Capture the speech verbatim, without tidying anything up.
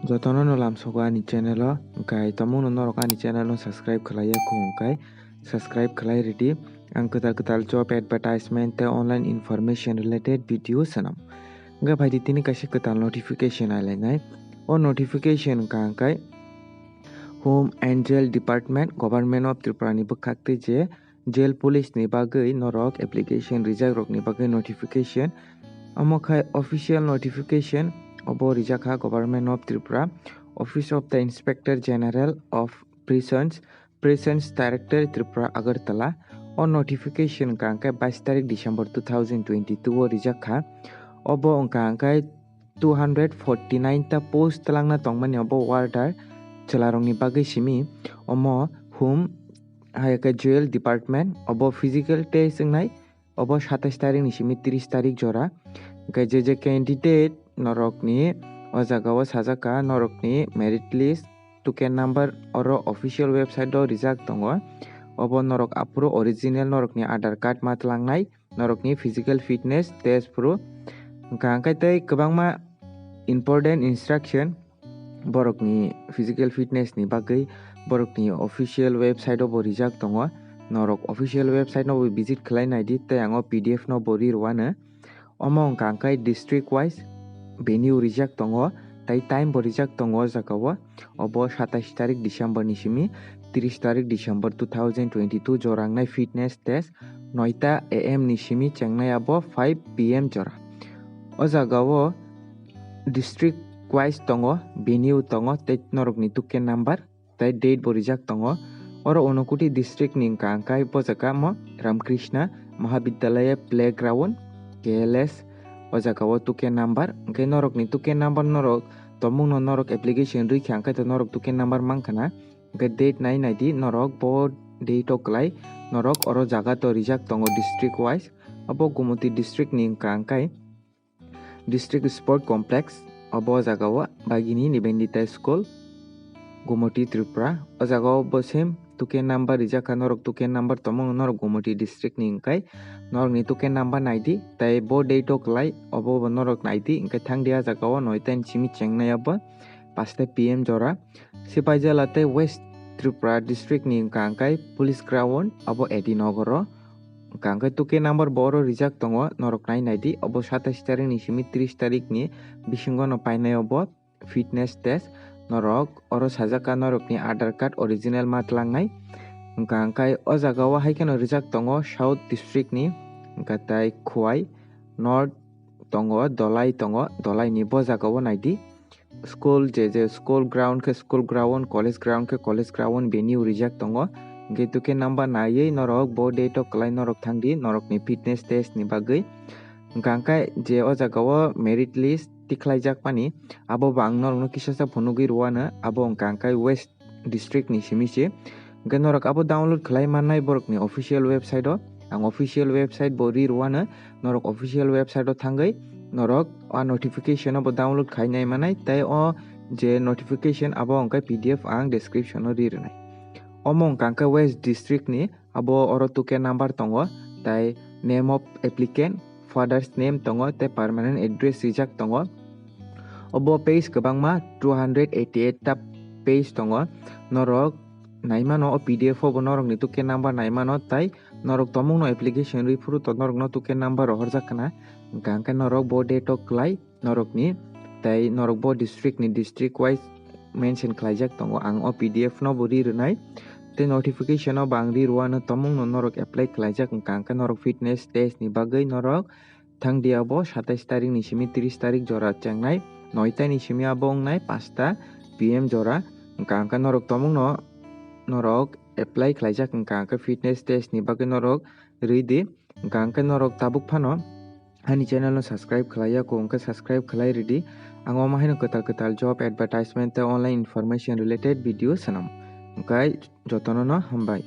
Jotono no lamsogo ani channel o, hwnkhe tomungno norok ani channel no subscribe khlaiya khung hwnkhe subscribe khlai ridi. Ang kwtal kwtal job advertisement tei online information related video swnam. Hwnkhe phaidi tini kaisa kwtal notification ailainai. O notification wngkha hwnkhe Home and Jail Department, Government of Tripura ni bwkhak tei je Jail Police ni bagwi norok application rijak rokni bagwi notification. Omo khai official notification obo rijak kha Government of Tripura, Office of the Inspector General of Prisons, Prisons Directorate Tripura, Agartala. O notification wngkha hwnkhe bais tarik December two thousand twenty-two o rijak kha. Obo wngkha hwnkhe two hundred forty-nine ta post twlangna tongmani obo warder chwlarokni bagwi simi. Omo hum hai khe jail department obo physical test wngnai, obo satais tarik ni simi tris tarik jora. Hwnkhe je je candidate norokni o jaga o sajak kha norokni merit list, token number oro official website o rijak tongo. Obo norok aphuru original norokni Aadhaar card ma twlangnai, norokni physical fitness test phuru. Hwnkha hwnkhe tei kwbangma important instruction borokni physical fitness ni bagwi borokni official website o bo rijak tongo. Norok official website no bo visit khlai naidi tei ang o P D F no bo ri rwano. Omo wngkha hwnkhe district wise venue rijak tongo tei time bo rijak tongo o jaga o. Obo satais tarik December ni simi tris tarik December two thousand twenty-two jora wngnai fitness test noita A M ni simi chengnai abo five P M jora. O jaga o district wise tongo, venue tongo tei norokni token number tei date bo rijak tongo. Oro Unakoti district ni wngkha hwnkhe bo jaga mo Ramkrishna Mahavidyalaya Playground, K L S, o jaga o token number. Hwnkhe norokni token number norok tomungno norok application rwikha hwnkhe to norok token number mankha na. Hwnkhe date nai naidi norok bo date o kwlai norok oro jaga to rijak tongo district wise. Abo Gumoti district ni wngkha hwnkhe District Sport Complex, obo o jaga o Bagini Nibendita School, Gumoti, Tripura. O jaga o bo same token number rijak kha, norok token number tongmano norok Gumoti district ni hwnkhe norokni token number naidi, tei bo date o kwlai obo bo norok naidi, hwnkhe thangdi a jaga o noita ni simi chengnai abo pasta P M jora. Sipaijala tei West Tripura district ni wngkha hwnkhe Police Ground, abo A D Nogor o. Hwnkha hwnkhe token number bo oro rijak tongo, norok nai naidi, obo satais tarik ni simi tris tarik ni bisingo no painai obo fitness test. Norok oro sajak kha norokni Aadhaar card original ma twlangnai. Hwnkha hwnkhe o jaga o hai kheno rijak tongo South district ni, hwnkha tai Khowai, North tongo, Dholai tongo, Dholai ni bo jaga o naidi. School je je school ground khe school ground, college ground khe college ground venue rijak tongo. Hwnkhe token number naiwi norok bo date o kwlai norok thangdi norokni fitness test ni bagwi. Hwnkha hwnkhe je o jaga o merit list tikhlaijakmani abo bo ang norokno kisasa phunugwi rwano, abo hwnkha hwnkhe West district ni simi se. Hwnkhe norok abo download khlai mannai borokni official website o. Ang official website bo ri rwano, norok official website o thangwi norok a notification o bo download khai nai mannai, tei o je notification abo hwnkhe P D F ang description o ri rwnai. Omo hwnkha hwnkhe West district ni, abo oro token number tongo, tei name of applicant, father's name tongo, tei permanent address rijak tongo. Obo page kwbangma two hundred eighty-eight ta page tongo. Norok naimano o P D F o bo norokni token number naimano, tei norok tomungno application rwi phuru to norokno token number rohorjak khna. Hwnkha hwnkhe norok bo date o kwlai norokni, tei norok bo district ni district wise mention khlaijak tongo. Ang o P D F no bo ri rwnai, tei notification o bo ang ri rwano, tomungno norok apply khlaijak hwnkha hwnkhe norok fitness test ni bagwi norok thangdi abo satais tarik ni simi tris tarik jora chengnai, noita ni simi abo wngnai pasta P M jora. Hwnkha hwnkhe norok tomungno norok apply khlaijak hwnkha hwnkhe fitness test ni bagwi norok rwi di. Hwnkha hwnkhe norok tabuk phano ani channel no subscribe khlaiya kho hwnkhe subscribe khlai ridi. Ang omo haino kwtal kwtal job advertisement tei online information related video swnam. Hwnkhe jotono no hambai.